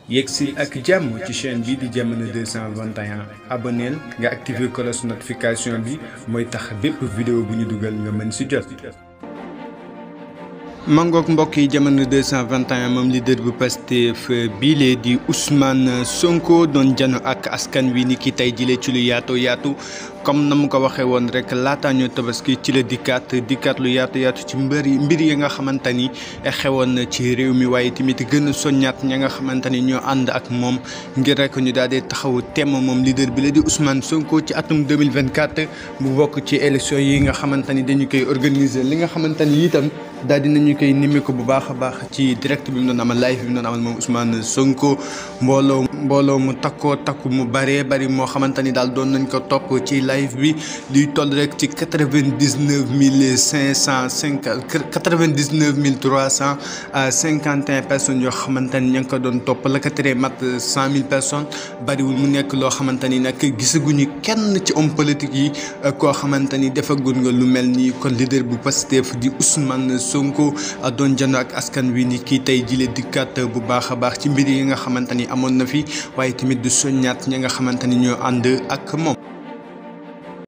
yegsi ak jàmm ci chaîne bi di Jamono 221 abonneel nga activer cloche notification bi mooy tax bépp vidéo bu ñu dugal nga mën ci jot. mangook mbokk yi Jamono 221 moom leader bu Pastef biile di Ousmane Sonko doon jano ak askan wi ni ki tey jile ci lu yaatu comme na mu ko waxee woon rek laataa ñoo tabaski ci la dikkaat lu yaatu ci mbir yi nga xamante ni xewoon na ci réew mi waaye tamit gën a soññaat ña nga xamante ni ñoo ànd ak moom ngir rek ñu daal di taxaw temm moom leader bi la di Ousmane Sonko ci atum 2024 bu bokk ci élection yi nga xamante ni dañu koy organiser li nga xamante ni itam daal dinañu koy nimmi ko bu baax a baax ci direct bi mu doon amal live bi mu doon amal moom Ousmane Sonko mbooloo mu takku mu bari moo xamante ni daal doon nañ ko topp ci live bi liy toll rek ci 99 personnes yoo xamante ni ña ngi ko doon topp la ko teree mat 100 000 personnes bariwul mu nekk loo xamante ni nag gisaguñu kenn ci homme politique yi koo xamante ni defagul nga lu mel ni kon leader bu Pastef di Ousmane Sonko doon jano ak askan wi ni kii tey jile dikkaat bu baax a baax ci mbir yi nga xamante ni amoon na fi waaye tamit du soññaat ña nga xamante ni ñoo ànd ak moom.